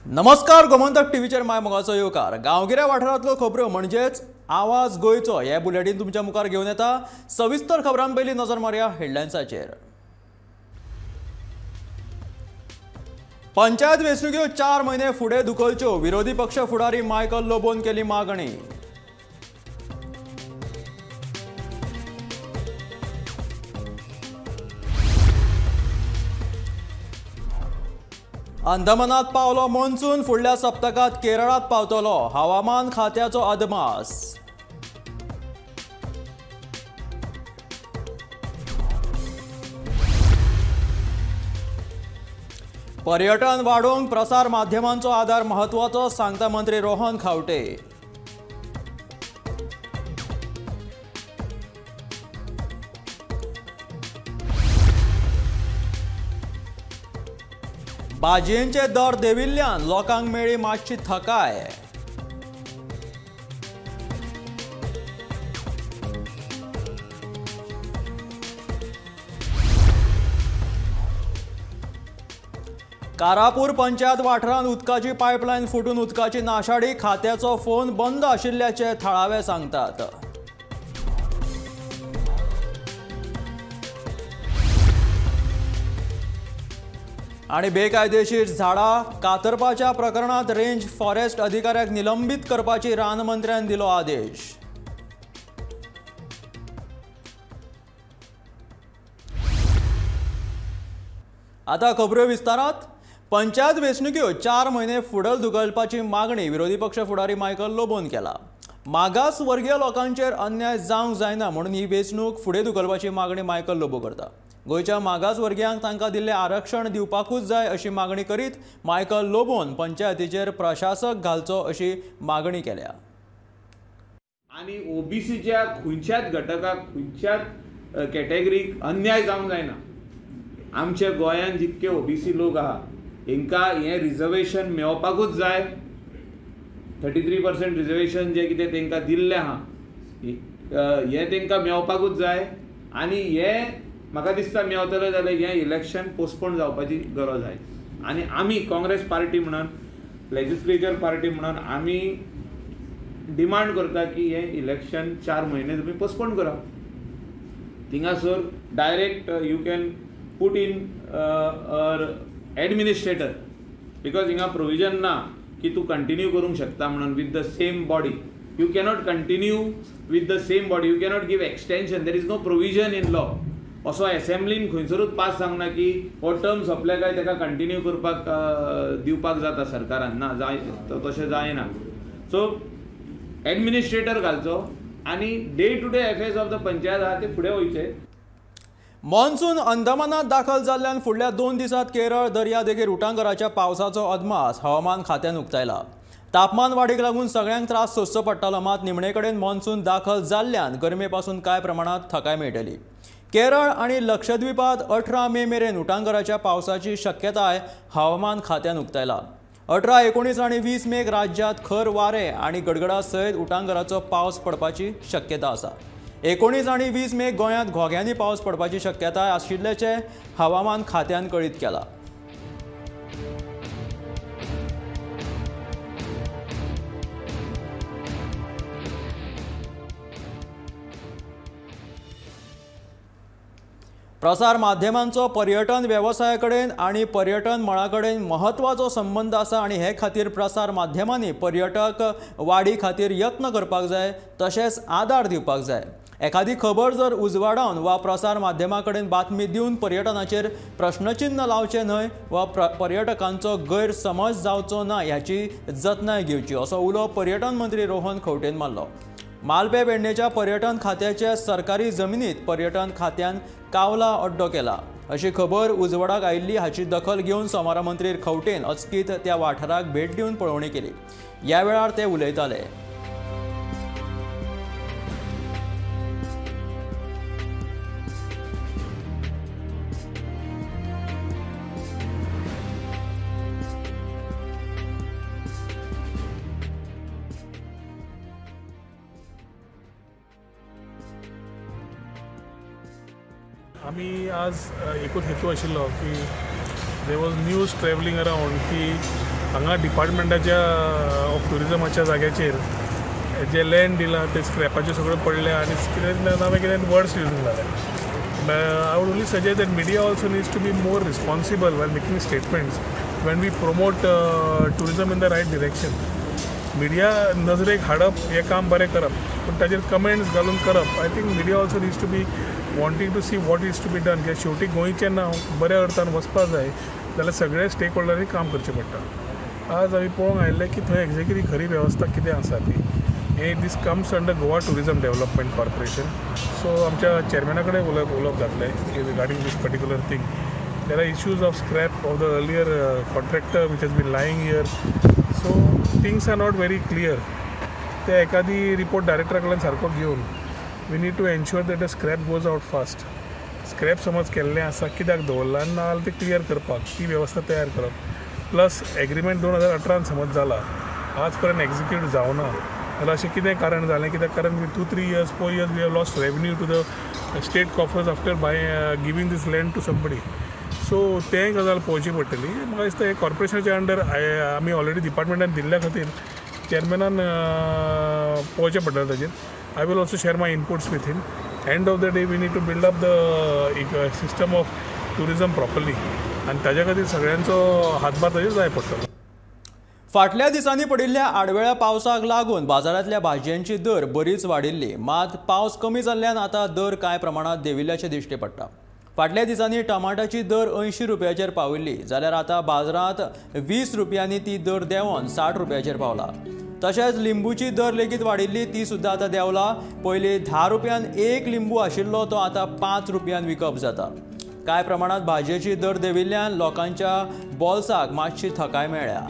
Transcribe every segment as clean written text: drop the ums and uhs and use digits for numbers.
नमस्कार गोमंतक टीव्हीचेर my मोगाचो येवकार। गांवगिऱ्या वाठारांतल्यो खबरो म्हणजेच आवाज गोंयचो हे बुलेटीन तुमच्या मुखार घेवन येता। सविस्तर खबरां पयलीं नजर मारया हेडलायन्साचेर। पंचायत वेंचणुक्यो 4 म्हयने फुडें धुकलच्यो, विरोधी पक्ष फुडारी मायकल लोबोन केली मागणी। अंदमानात पावलो मॉन्सून, फुडल्या सप्तकात केरळात पावतलो, हवामान खात्याचो अदमास। पर्यटन वाडोवंक प्रसार माध्यमांचो आदार महत्वाचो, सांगता मंत्री रोहन खावटे। भाजयेंचे दर देंविल्ल्यान लोकांक मेळ्ळी मातशी थकाय। कारापूर पंचायत वाठारांत उदकाची पायपलायन फुटून उदकाची नाशाडी, खात्याचो फोन बंद आशिल्ल्याचे थळावे सांगतात। आणि बेकायदेशीर झाडां कातरपाच्या प्रकरणात रेंज फॉरेस्ट अधिकाऱ्याक निलंबित करपाची रान मंत्र्यान दिलो आदेश। आता खबरो विस्तारात। पंचायत वेंचणुक्यो 4 म्हयने फुडल धुकलपाची मागणी विरोधी पक्ष फुडारी मायकल लोबोन केला। मागास वर्गीय लोकांचेर अन्याय जावंक जायना म्हणून ही वेंचणूक फुडें धुकलपाची मागणी मायकल लोबो करता। गोंयच्या मागासवर्गीयांक तांकां दिल्लें आरक्षण दिवपाकूच जाय अशी मागणी करीत मायकल लोबोन पंचायतीचेर प्रशासक घालचो अशी मागणी केल्या। आनी ओबीसीच्या खंयच्याच घटकाक खंयच्याच कॅटेगरीक अन्याय जावंक जायना। आमच्या गोंयांत जितके ओबीसी लोक आहा हेंकां हें रिजर्वेशन मेळपाकूच जाय। 33% रिजर्वेशन जें कितें तांकां दिल्लें आहा हें तांकां मेळपाकूच जाय। आनी हें म्हाका दिसता मेवतलें जाल्यार हें इलेक्शन पोस्टपोन जावपाची गरज आसा। आनी आमी काँग्रेस पार्टी म्हणून लेजिस्लेचर पार्टी म्हणून आमी डिमांड करता की हें इलेक्शन 4 म्हयने तुमी पोस्टपोन करा। थिंगासर direct you can put in administrator, because हिंगा प्रोविजन ना की तूं कंटिन्यू करूंक शकता म्हणून with the same body. You cannot continue with the same body, you cannot give extension, there is no provision in law. असो एसेंब्लीन खंयसरूच पास जावंक ना की हो टर्म सोंपले काय ताका कंटिन्यू करपाक दिवपाक जाता सरकारान, ना जाय तशें जायना। सो एडमिनिस्ट्रेटर घालचो आनी day to day affairs of the panchayat आहा ते फुडें वयचे। मॉन्सून अंदमानात दाखल जाल्ल्यान फुडल्या 2 दिसांत केरळ दर्यादेगेर उटांगराच्या पावसाचो अदमास हवामान खात्यान उक्तायला। तापमान वाडीक लागून सगळ्यांक त्रास सोंसचो पडटालो, मात निमणे कडेन मॉन्सून दाखल जाल्ल्यान गरमे पासून कांय प्रमाणांत थकाय मेळटली। केरळ आनी लक्षद्वीपात 18 मे मेरेन उटांगराच्या पावसाची शक्यताय हवामान खात्यान उक्तायला। 18, 19 आनी 20 मेक राज्यांत खर वारें आनी गडगडा सयत उटांगराचो पावस पडपाची शक्यता आसा। 19 आनी 20 मेक गोंयांत घोग्यांनी पावस पडपाची शक्यताय आशिल्ल्याचें हवामान खात्यान कळीत केलां। प्रसार माध्यमांचो पर्यटन वेवसाया कडेन आनी पर्यटन मळा कडेन महत्वाचो संबंद आसा आनी हे खातीर प्रसार माध्यमांनी पर्यटक वाडी खातीर यत्न करपाक जाय, तशेंच आदार दिवपाक जाय। एखादी खबर जर उजवाडावन वा प्रसार माध्यमा कडेन बातमी दिवन पर्यटनाचेर प्रश्नचिन्ह लावचें न्हय वा पर्यटकांचो गैरसमज जावचो ना ह्याची जतनाय घेवची, असो उलो पर्यटन मंत्री रोहन खंवटेन मारलो। मालपे पेडणेच्या पर्यटन खात्याच्या सरकारी जमिनीत पर्यटन खात्यान कावला अड्डो केला अशी खबर उजवाडाक आयिल्ली। हाची दखल घेवन सोमारा मंत्री खंवटेन अचकीत त्या वाठाराक भेट दिवन पळोवणी केली। ह्या वेळार ते उलयताले। आमी आज एकूच हेतू आशिल्लो की there was news travelling around की हांगा डिपार्टमेंटाच्या ऑफ ट्युरिजमाच्या जाग्याचेर जे लँड दिलां ते स्क्रॅपाचे सगळें पडले आनी कितें नवें कितें वर्ड्स यूज जाले. I would only suggest that media also needs to be more responsible while making statements when we promote tourism in the right direction. Media नजरेक हाडप हें काम बरें करप, पूण ताजेर कमेंट्स घालून करप, I think media also needs to be wanting to see what is to be done. कित्याक शेवटी गोंयचें नांव बऱ्या अर्थान वचपाक जाय जाल्यार सगळे स्टेक होल्डरांनी काम करचें पडटा. आज आमी पळोवंक आयिल्लें की थंय एक्झॅक्टली खरी वेवस्था कितें आसा ती. हे this comes under Goa tourism development corporation. So आमच्या चेअरमॅना कडेन उलोवप जातलें regarding this particular thing. There are issues of scrap of the earlier contractor which has been lying here. So things are not very clear. ते एखादी report डायरेक्टरा कडल्यान सारको घेवन we need to ensure that the scrap goes out fast. Scrap समज केल्लें आसा कित्याक दवरलां आनी नाजाल्यार तें क्लियर करपाक ती वेवस्था तयार करप. प्लस एग्रीमेंट 2018 समज जाला, आज पर्यंत एक्झिक्यूट जावना जाल्यार अशें कितें कारण जालें? कित्याक कारण 2-3 years 4 years we have lost revenue to the state coffers after by giving this land to somebody. So तें गजाल पळोवची पडटली. म्हाका दिसता हे कॉर्पोरेशनाच्या अंडर आमी ऑलरेडी डिपार्टमेंटान दिल्ल्या खातीर चेअरमॅनान पळोवचें पडटलें ताजेर. I will also share my inputs with him. End of the day we need to build up the system of tourism properly आनी ताज्या खातीर सगळ्यांचो हातभार ताजेर जाय पडटलो. फाटल्या दिसांनी पडिल्ल्या आडवेळ्या पावसाक लागून बाजारांतल्या भाजयांची दर बरीच वाडिल्ली. मात पावस कमी जाल्ल्यान आतां दर कांय प्रमाणांत देंविल्ल्याचें दिश्टी पडटा. फाटल्या दिसांनी टमाटाची दर 80 रुपयाचेर पाविल्ली, जाल्यार आतां बाजारांत 20 रुपयांनी ती दर देंवन 60 रुपयाचेर पावला. तशेंच लिंबूची दर लेगीत वाडिल्ली, ती सुद्दां आतां देंवला. पयलीं 10 रुपयान एक लिंबू आशिल्लो तो आतां 5 रुपयान विकप जाता. कांय प्रमाणांत भाजयेची दर देंविल्ल्यान लोकांच्या बोल्साक मातशी थकाय मेळ्ळ्या.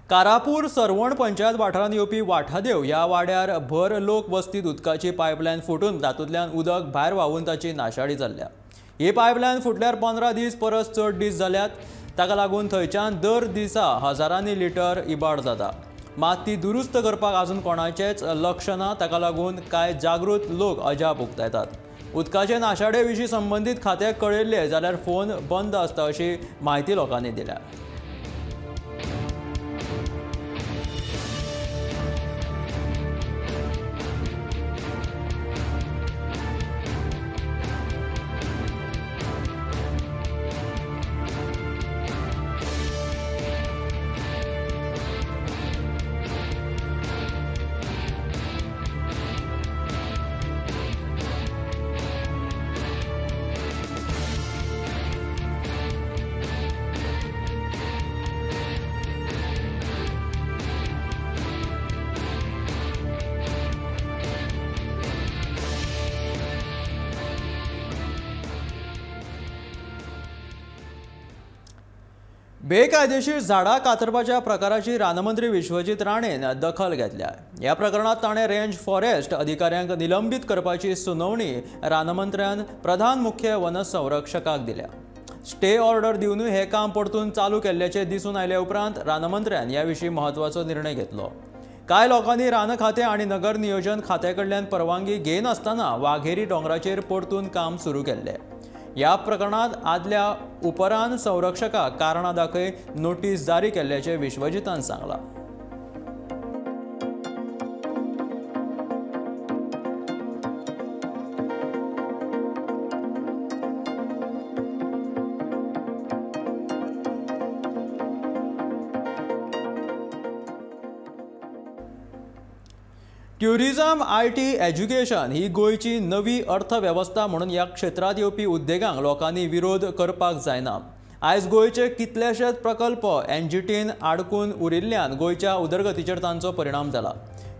कारापूर सर्वण पंचायत वाठारांत येवपी वाठादेव ह्या वाड्यार भर लोक वस्तीत उदकाची पायपलायन फुटून तातूंतल्यान उदक भायर व्हांवून ताची नाशाडी जाल्ल्या. ही पायपलायन फुटल्यार 15 दीस परस चड दीस जाल्यात. ताका लागून थंयच्यान दर दिसा हजारांनी लिटर इबाड जाता. मात ती दुरुस्त करपाक अजून कोणाचेंच लक्ष ना. ताका लागून कांय जागृत लोक अजाप उक्तायतात. उदकाचे नाशाडे विशीं संबंदीत खात्याक कळयल्लें जाल्यार फोन बंद आसता अशी म्हायती लोकांनी दिल्या. बेकायदेशीर झाडां कातरपाच्या प्रकाराची रानमंत्री विश्वजीत राणेन दखल घेतल्या. ह्या प्रकरणात ताणें रेंज फॉरेस्ट अधिकाऱ्यांक निलंबीत करपाची सुनावणी रानमंत्र्यान प्रधान मुख्य वनसंरक्षकाक दिल्या. स्टे ऑर्डर दिवनूय हें काम परतून चालू केल्ल्याचें दिसून आयले उपरांत रानमंत्र्यान ह्या विशीं म्हत्वाचो निर्णय घेतलो. कांय लोकांनी रान खातें आनी नगर नियोजन खात्या कडल्यान परवानगी घेनासतना वाघेरी दोंगराचेर परतून काम सुरू केल्लें. ह्या प्रकरणात आदल्या उपरान संरक्षकाक कारणां दाखय नोटीस जारी केल्ल्याचें विश्वजितान सांगलां. ट्युरिझम, IT, education ही गोंयची नवी अर्थवेवस्था म्हणून ह्या क्षेत्रांत येवपी उद्देगांक लोकांनी विरोध करपाक जायना. आयज गोंयचे कितलेशेच प्रकल्प एनजीटीन आडकून उरिल्ल्यान गोंयच्या उदरगतीचेर तांचो परिणाम जाला.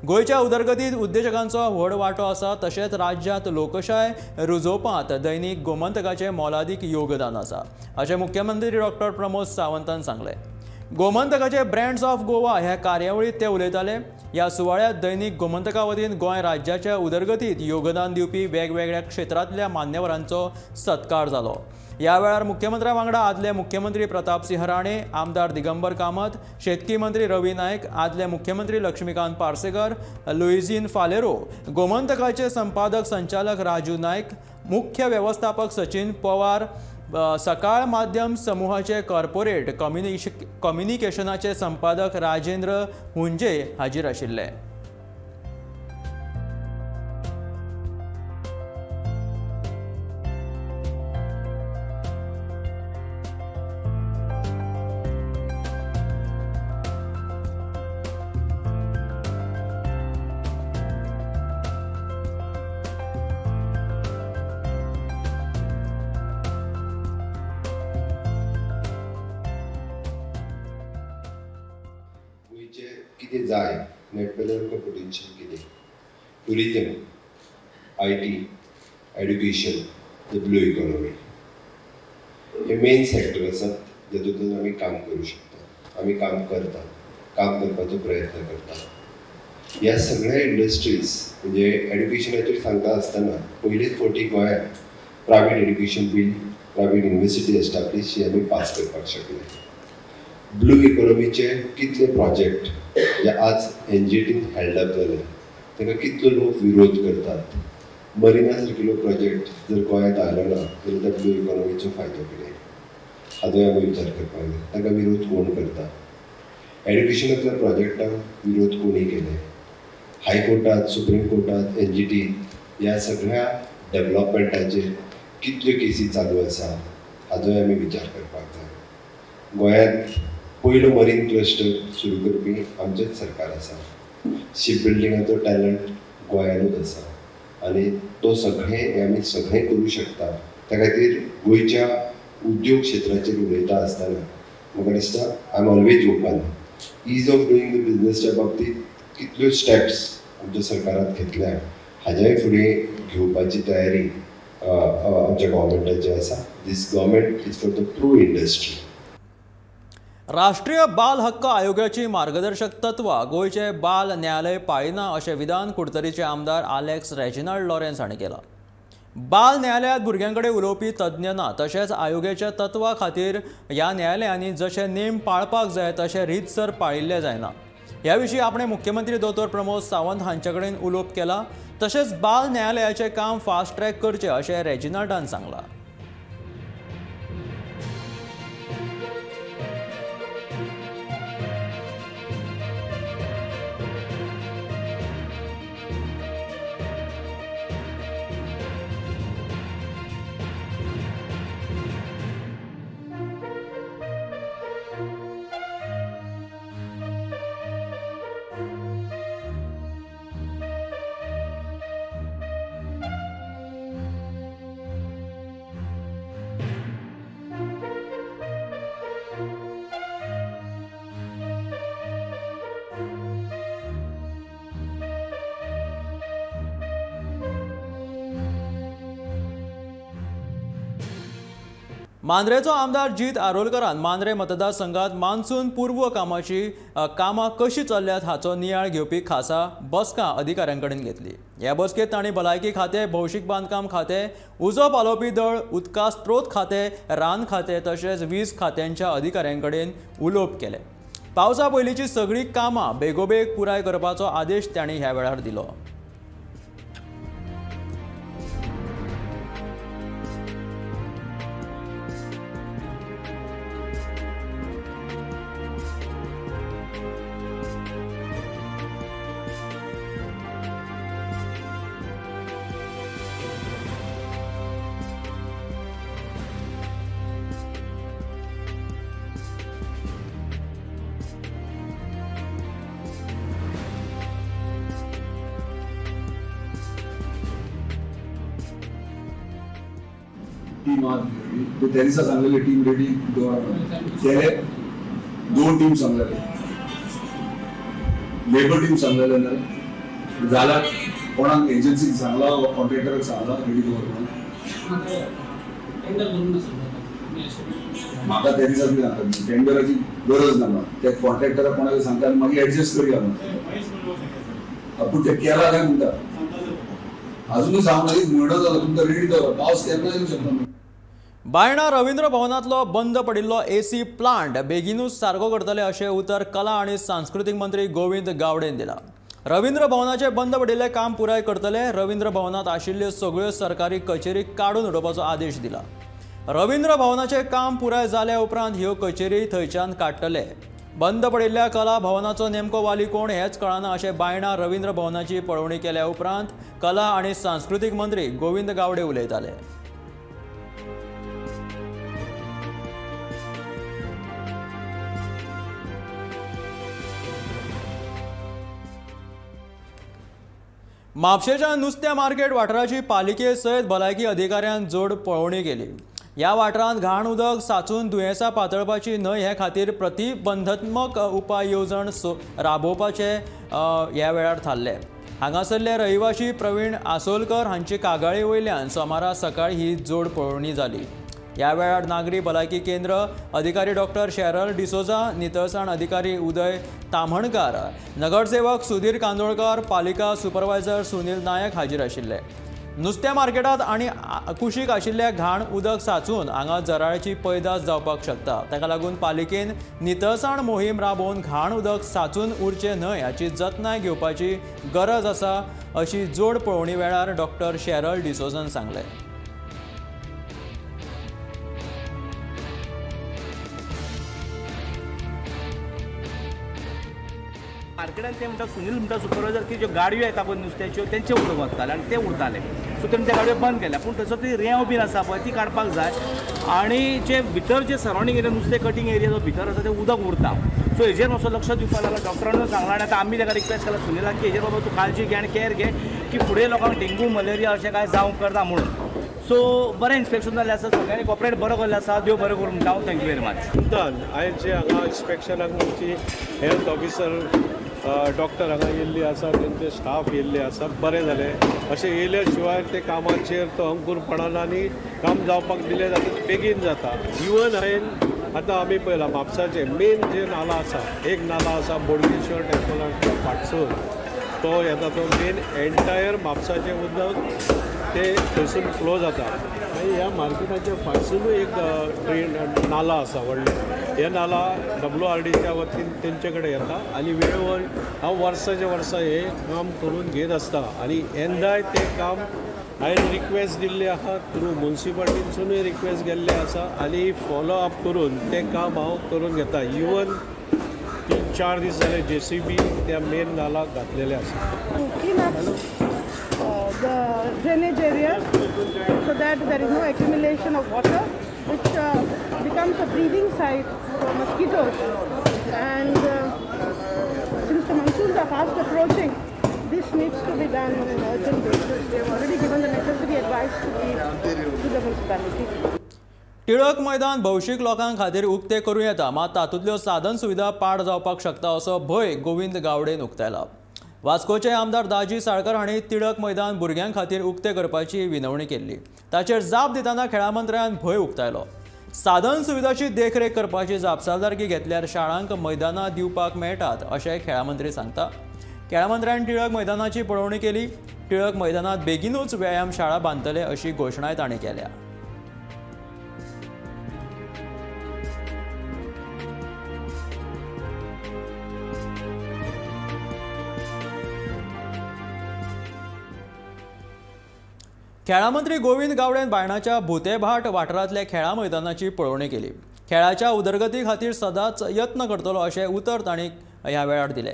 गोंयच्या उदरगतीत उद्देजकांचो व्हड वांटो आसा, तशेंच राज्यांत लोकशाय रुजोवपांत दैनिक गोमंतकाचें मोलादीक योगदान आसा अशें मुख्यमंत्री डॉक्टर प्रमोद सावंतान सांगलें। गोमंतकाचे ब्रँड्स ऑफ गोवा ह्या कार्यावळींत ते उलयताले। ह्या सुवाळ्यांत दैनिक गोमंतका वतीन गोंय राज्याच्या उदरगतीत योगदान दिवपी वेगवेगळ्या क्षेत्रांतल्या मान्यवरांचो सत्कार जालो। ह्या वेळार मुख्यमंत्र्या वांगडा आदले मुख्यमंत्री प्रतापसिंह राणे, आमदार दिगंबर कामत, शेतकी मंत्री रवी नायक, आदले मुख्यमंत्री लक्ष्मीकांत पार्सेकर, लुईझीन फालेरो, गोमंतकाचे संपादक संचालक राजू नायक, मुख्य वेवस्थापक सचिन पवार, सकाळ माध्यम समूहाचे कॉर्पोरेट कम्युनिकेशनाचे संपादक राजेंद्र हुंजे हाजीर आशिल्ले। कितें जाय नेट आमकां पोटेन्शियल कितें, tourism, IT, education, the blue economy hey main sector आसात जातूंतल्यान आमी काम करूं शकता, आमी काम करता, काम करपाचो प्रयत्न करता। ह्या सगळ्या इंडस्ट्रीज म्हणजे एड्युकेशनाचेर सांगता आसतना पयलीच फावटी गोंयांत private education bill, private university establish ही आमी पास करपाक शकले। ब्लू इकॉनॉमीचे कितले प्रोजेक्ट जे आज एनजीटीन हेल्ड अप जाले ताका कितलो लोक विरोध करतात। मरिना सारकिलो प्रोजेक्ट जर गोंयांत आयलो ना जाल्यार त्या ब्लू इकॉनॉमीचो फायदो कितें हाचोय आमी विचार करपाक जाय। ताका विरोध कोण करता, एड्युकेशनांतल्या प्रोजेक्टांक विरोध कोणी केले, हायकोर्टात, सुप्रीम कोर्टात, एनजीटी ह्या सगळ्या डेवलपमेंटाचेर कितल्यो केसी चालू आसा हाचोय आमी विचार करपाक जाय। गोंयांत पयलो मरीन क्लस्टर सुरू करपी आमचेंच सरकार आसा। शिप बिल्डिंगाचो टॅलंट गोंयानूच आसा आनी तो सगळें आमी सगळें करूं शकता। त्या खातीर गोंयच्या उद्योग क्षेत्राचेर उलयता आसतना म्हाका दिसता I am always open. Ease of doing the बिजनसच्या बाबतींत कितल्यो स्टेप्स आमच्या सरकारान घेतल्या हाज्याय फुडें घेवपाची तयारी आमच्या गव्हर्मेंटाची आसा। This government is for the pro industry. राष्ट्रीय बाल हक्क आयोगाची मार्गदर्शक तत्वां गोंयचे बाल न्यायालय पाळिना अशें विधान कुडतरीचे आमदार आलेक्स रेजिनाल्ड लॉरेन्स हांणी केलां। बाल न्यायालयांत भुरग्यां कडेन उलोवपी तज्ञ ना, तशेंच आयोगाच्या तत्वा खातीर ह्या न्यायालयांनी जशे नेम पाळपाक जाय तशे रितसर पाळिल्ले जायना। ह्या विशीं आपणे मुख्यमंत्री दोतोर प्रमोद सावंत हांचे कडेन उलोवप केलां, तशेंच बाल न्यायालयाचें काम फास्ट ट्रॅक करचें अशें रेजिनाल्डान सांगलां। मांद्रेचो आमदार जीत आरोलकरान मांद्रे मतदारसंघात मान्सून पूर्व कामाची कामां कशी चल्ल्यात हाचो नियाळ घेवपी खासा बसका अधिकाऱ्यां कडेन घेतली। ह्या बसकेंत तांणी भलायकी खातें, भौशीक बांदकाम खातें, उजो पालोवपी दळ, उदका स्त्रोत खातें, रान खातें तशेंच वीज खात्यांच्या अधिकाऱ्यां कडेन उलोवप केलें। पावसा पयलींची सगळीं कामां बेगोबेग पुराय करपाचो आदेश तांणी ह्या वेळार दिलो। टीम आज त्या दिसा सांगलेले टीम रेडी केले, दोन टीम सांगलेले, लेबर टीम सांगलेले ना, जाला कोणाक एजन्सीक सांगला वा कॉन्ट्रॅक्टराक सांगला रेडी दवर म्हणून? म्हाका त्या दिसा बी सांगता टेंडराची गरज ना म्हणून त्या कॉन्ट्रॅक्टराक कोणाक सांगता आनी मागीर एडजस्ट करया म्हणून. पूण ते केला काय म्हणटा अजूनय सांगून एक म्हयनो जालो तुमकां रेडी दवर, पावस केन्ना येवंक शकता. बायणा रवींद्र भवनांतलो बंद पडिल्लो एसी प्लांट बेगीनूच सारको करतले अशें उतर कला आनी सांस्कृतीक मंत्री गोविंद गावडेन दिला. रवींद्र भवनाचें बंद पडिल्लें काम पुराय करतले. रवींद्र भवनांत आशिल्ल्यो सगळ्यो सरकारी कचेरी काडून उडोवपाचो आदेश दिला. रवींद्र भवनाचें काम पुराय जाल्या उपरांत ह्यो कचेरी थंयच्यान काडटले. बंद पडिल्ल्या कला भवनाचो नेमको वाली कोण हेंच कळना अशें बायणा रवींद्र भवनाची पळोवणी केल्या उपरांत कला आनी सांस्कृतीक मंत्री गोविंद गावडे उलयताले. म्हापशेंच्या नुस्त्या मार्केट वाठाराची पालिके सयत भलायकी अधिकाऱ्यान जोड पळोवणी केली. ह्या वाठारांत घाण उदक साचून दुयेंसां पातळपाची न्हय हे खातीर प्रतिबंधात्मक उपाय येवजण राबोवपाचे ह्या वेळार थारले. हांगासरले रहिवाशी प्रवीण आसोलकर हांची कागाळी वयल्यान सोमारा सकाळी ही जोड पळोवणी जाली. ह्या वेळार नागरी भलायकी केंद्र अधिकारी डॉक्टर शेरल डिसोजा, नितळसाण अधिकारी उदय ताम्हणकार, नगरसेवक सुधीर कांदोळकर, पालिका सुपरवायझर सुनील नायक हाजीर आशिल्ले. नुस्त्या मार्केटांत आनी कुशीक आशिल्ल्या घाण उदक साचून हांगा जराळाची पैदास जावपाक शकता. ताका लागून पालिकेन नितळसाण मोहीम राबोवन घाण उदक साचून उरचें न्हय हाची जतनाय घेवपाची गरज आसा अशी जोड पळोवणी वेळार डॉक्टर शेरल डिसोजान सांगलें. मार्केटान ते म्हणटा सुनील म्हणटा सुपरवायझर की ज्यो गाडयो येता पळय नुस्त्याच्यो तेंचे उदक वताले आनी ते उरताले. सो तेणी त्या गाडयो बंद केल्या, पूण थंयसर ती रेंव बीन आसा पळय ती काडपाक जाय आनी जे भितर जे सरावंडींग एरिया नुस्तें कटींग एरिया जो भितर आसा तें उदक उरता. सो हेजेर मातसो लक्ष दिवपाक लागला. डॉक्टरान सांगलां आनी आतां आमी ताका रिक्वेस्ट केला सुनीलाक की हेजेर बाबा तूं काळजी घे आनी केअर घे की फुडें लोकांक डेंगू मलेरिया अशें कांय जावंक करना म्हणून. सो बरें इन्स्पेक्शन जाल्लें आसा, सगळ्यांनी कॉपरेट बरो केल्लो आसा. देव बरें करूं म्हणटा हांव. Thank you very much. आयज जे हांगा इन्स्पेक्शनाक आमची हेल्थ ऑफिसर डॉक्टर हांगा येयल्ली आसा, तेंचे स्टाफ येयल्ले आसा. बरें जालें अशें येयल्या शिवाय ते कामाचेर तो अंकूर पडना आनी काम जावपाक दिलें जाता बेगीन जाता. इवन हांवें आतां आमी पळयलां म्हापसाचें मेन जे नाला आसा, एक नाला आसा बोडगेश्वर टेम्पलाच्या फाटसून तो येता, तो मेन एंटायर म्हापसाचें उदक ते थंयसून फ्लो जाता. आनी ह्या मार्केटाच्या फाटसुनूय एक ट्रेन नाला आसा व्हडलें, हे नाला WRDच्या वतीन तेंचे कडेन येता आनी वेळोवेळ हांव वर्साच्या वर्सा हें काम करून घेत आसता. आनी येन्नाय तें काम हांवें रिक्वेस्ट दिल्ली आसा थ्रू मुन्सिपालिटीनसुनूय रिक्वेस्ट गेल्ले आसा आनी फॉलो अप करून तें काम हांव करून घेता. इवन 3-4 दीस जाले JCB त्या मेन नालाक घातलेले आसा. The drainage area so that there is no accumulation of water, which becomes a breeding site for mosquitoes. And since the monsoons are fast approaching, this needs to be done on an urgent basis. They have already given the necessary advice to the municipality. Tilak मैदान भौशीक लोकां खातीर उक्तें करूं येता, मात तातूंतल्यो साधन सुविधा पाड जावपाक शकता असो भंय गोविंद गावडेन उक्तायला. वास्कोचे आमदार दाजी साळकर हांणी टिळक मैदान भुरग्यां खातीर उक्तें करपाची विनवणी केल्ली. ताचेर जाप दितना खेळां मंत्र्यान भंय उक्तायलो. साधन सुविधाची देखरेख करपाची जापसालदारकी घेतल्यार शाळांक मैदानां दिवपाक मेळटात अशें खेळां मंत्री सांगता. खेळां मंत्र्यान टिळक मैदानाची पळोवणी केली. टिळक मैदानांत बेगीनूच व्यायाम शाळा बांदतले अशी घोशणाय तांणी केल्या. खेळां मंत्री गोविंद गावडेन बायणाच्या भुतेभाट वाठारांतल्या खेळां मैदानाची पळोवणी केली. खेळाच्या उदरगती खातीर सदांच यत्न करतलो अशें उतर तांणी ह्या वेळार दिलें.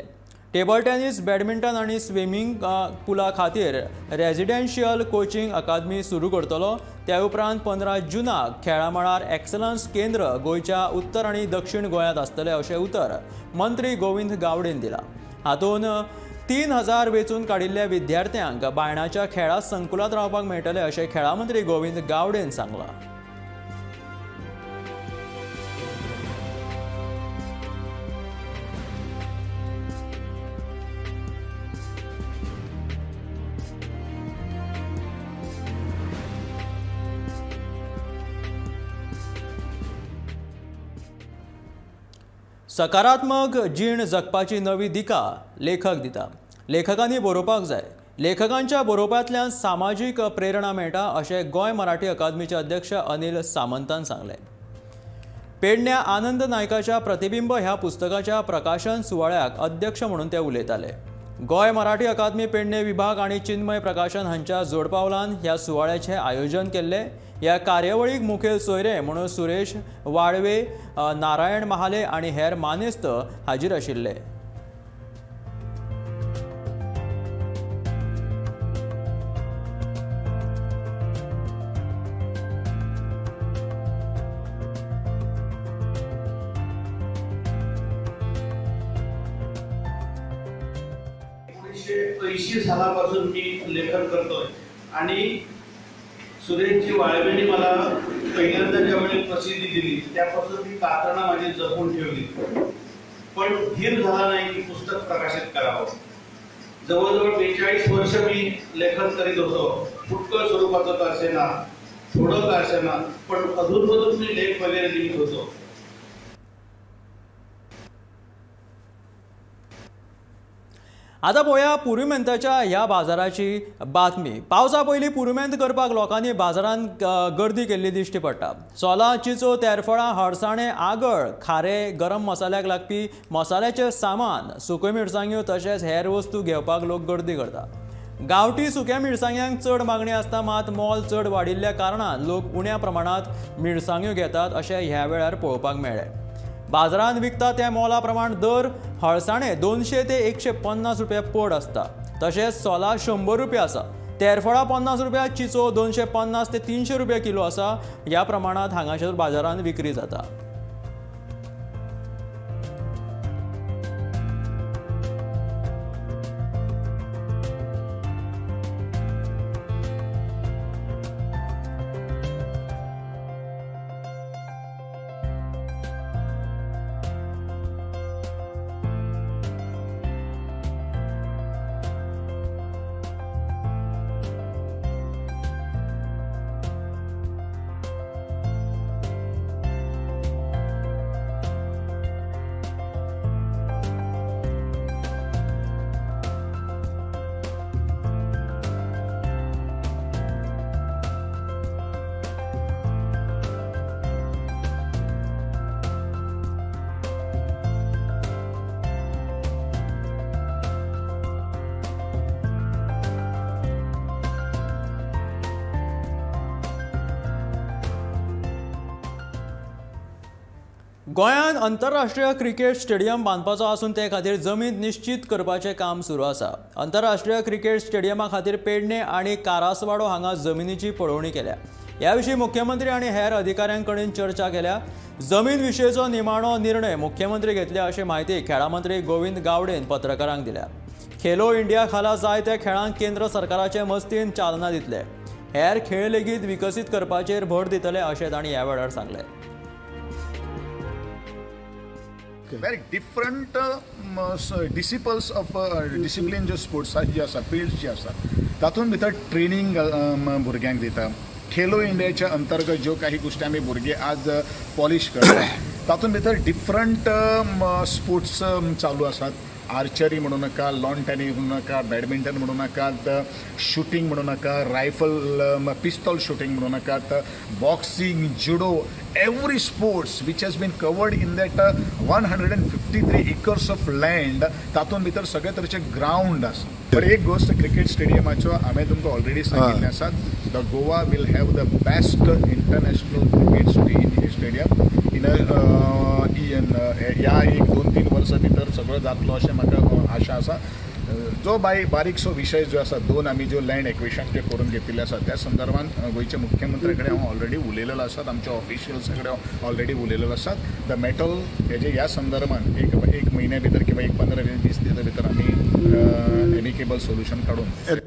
टेबल टेनिस, बॅडमिंटन आनी स्विमींग पुला खातीर रेजिडेन्शियल कोचिंग अकादमी सुरू करतलो. त्या उपरांत 15 जूनाक खेळां मळार एक्सलन्स केंद्र गोंयच्या उत्तर आनी दक्षिण गोंयांत आसतलें अशें उतर मंत्री गोविंद गावडेन दिलां. हातूंत 3000 वेंचून काडिल्ल्या विद्यार्थ्यांक बायणाच्या खेळां संकुलांत रावपाक मेळटलें अशें खेळां मंत्री गोविंद गावडेन सांगलां. सकारात्मक जीण जगपाची नवी दिका लेखक दिता. लेखकांनी बरोवपाक जाय. लेखकांच्या बरोवपांतल्यान सामाजीक प्रेरणा मेळटा अशें गोंय मराठी अकादमीचे अध्यक्ष अनिल सामंतान सांगलें. पेडण्या आनंद नायकाच्या प्रतिबिंब ह्या पुस्तकाच्या प्रकाशन सुवाळ्याक अध्यक्ष म्हणून ते उलयताले. गोंय मराठी अकादमी पेडणे विभाग आनी चिन्मय प्रकाशन हांच्या जोडपावलान ह्या सुवाळ्याचें आयोजन केल्लें. ह्या कार्यावळीक मुखेल सोयरे म्हणून सुरेश वाळवे, नारायण महाले आनी हेर मानेस्त हाजीर आशिल्ले. सालापासून मी लेखन करतोय आणि सुरेशजी वाळवेने मला पहिल्यांदा ज्यावेळी प्रसिद्धी दिली त्यापासून मी कात्रणा माझी जपून ठेवली, पण धीर झाला नाही की पुस्तक प्रकाशित करावं. जवळजवळ 42 वर्ष मी लेखन करीत होतो. फुटकळ स्वरूपाचं का असेना, थोडं का असेना, पण अधूनमधून मी लेख वगैरे लिहित होतो. आतां पळोवया पुरुमेंताच्या ह्या बाजाराची बातमी. पावसा पयलीं पुरुमेंत करपाक लोकांनी बाजारांत गर्दी केल्ली दिश्टी पडटा. सोलां, चिचो, तेरफळां, हळसाणे, आगळ, खारे, गरम मसाल्याक लागपी मसाल्याचें सामान, सुक्यो मिरसांग्यो तशेंच हेर वस्तू घेवपाक लोक गर्दी करता. गांवठी सुक्या मिरसांग्यांक चड मागणी आसता, मात मोल चड वाडिल्ल्या कारणान लोक उण्या प्रमाणांत मिरसांग्यो घेतात अशें ह्या वेळार पळोवपाक मेळ्ळें. बाजारांत विकता त्या मोला प्रमाण दर हळसाणे 200 ते 150 रुपया पड आसता. तशेंच सोलां 100 रुपया आसा, तेरफळां 50 रुपया, चिचो 250 ते 300 रुपया किलो आसा. ह्या प्रमाणांत हांगासर बाजारांत विक्री जाता. गोंयांत आंतरराष्ट्रीय क्रिकेट स्टेडियम बांदपाचो आसून ते खातीर जमीन निश्चीत करपाचें काम सुरू आसा. आंतरराष्ट्रीय क्रिकेट स्टेडियमा खातीर पेडणे आनी कारासवाडो हांगा जमिनीची पळोवणी केल्या. ह्या विशीं मुख्यमंत्री आनी हेर अधिकाऱ्यां कडेन चर्चा केल्या. जमीन विशयचो निमाणो निर्णय मुख्यमंत्री घेतले अशी म्हायती खेळां मंत्री गोविंद गावडेन पत्रकारांक दिल्या. खेलो इंडिया खाला जायत्या खेळांक केंद्र सरकाराचे मजतीन चालना दितले. हेर खेळ लेगीत विकसीत करपाचेर भर दितले अशें तांणी ह्या वेळार सांगलें. Very different disciples of discipline ज्यो स्पोर्ट्साची जी आसा, फिल्ड्स जी आसा, तातूंत भितर ट्रेनींग भुरग्यांक दिता. खेलो इंडियाच्या अंतर्गत ज्यो काही गोश्टी आमी भुरगे आज पॉलिश करता तातूंत भितर डिफरंट स्पोर्ट्स चालू आसात. आर्चरी म्हणू नाका, लॉन टेनीस म्हणू नाका, बॅडमिंटन म्हणू नाकात, शुटींग म्हणू नाका, रायफल पिस्तॉल शुटींग म्हणू नाकात, boxing, judo, every sports which has been covered in that 153 acres of land. तातूंत भितर सगळे तरेचे ग्रावंड आसा. पण एक गोश्ट क्रिकेट स्टेडियमाचो हांवें तुमकां ऑलरेडी सांगिल्लें आसा, the Goa will have the best international cricket stadium in ह्या 1-2-3 वर्सां भितर सगळो जातलो अशें म्हाका आशा आसा. जो बारीकसो विशय जो आसा, दोन आमी ज्यो लँड एक्विशन जे करून घेतिल्ले आसा त्या संदर्भात गोंयच्या मुख्यमंत्र्या कडेन हांव ऑलरेडी उलयलेलो आसात, आमच्या ऑफिशियल्सा कडेन हांव ऑलरेडी उलयलेलो आसात. The metal हेजे ह्या संदर्भात एक म्हयन्या भितर किंवा एक 15-20 दिसां भितर आमी एमिकेबल सोल्युशन काडून.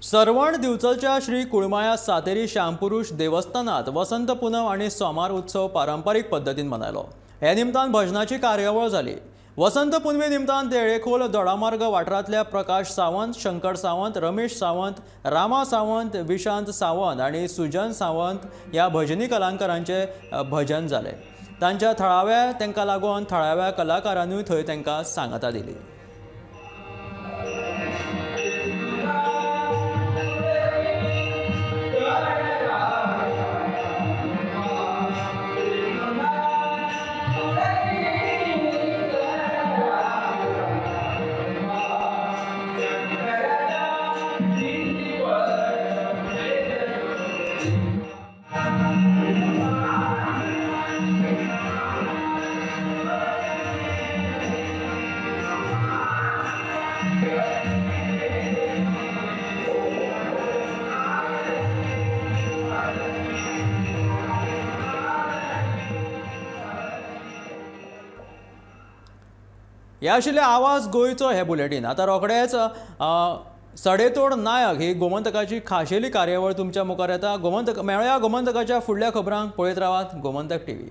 सर्वण दिवचलच्या श्री कुळमाया सातेरी श्यामपुरुष देवस्थानात वसंत पुनव आनी सोमार उत्सव पारंपारीक पद्दतीन मनयलो. हे निमतान भजनाची कार्यावळ जाली. वसंत पुनवे निमतान तेळेखोल दोडामार्ग वाठारांतल्या प्रकाश सावंत, शंकर सावंत, रमेश सावंत, रामा सावंत, विशांत सावंत आनी सुजन सावंत ह्या भजनी कलाकारांचे भजन जालें. तांच्या थळाव्या तांकां लागून थळाव्या कलाकारांनूय थंय तांकां सांगाता दिली. हे आशिल्ले आवाज गोंयचो हे बुलेटीन. आतां रोखडेच सडेतोड नायक ही गोमंतकाची खाशेली कार्यावळ तुमच्या मुखार येता. गोमंतक मेळया गोमंतकाच्या फुडल्या खबरांक. पळयत रावात गोमंतक टीव्ही.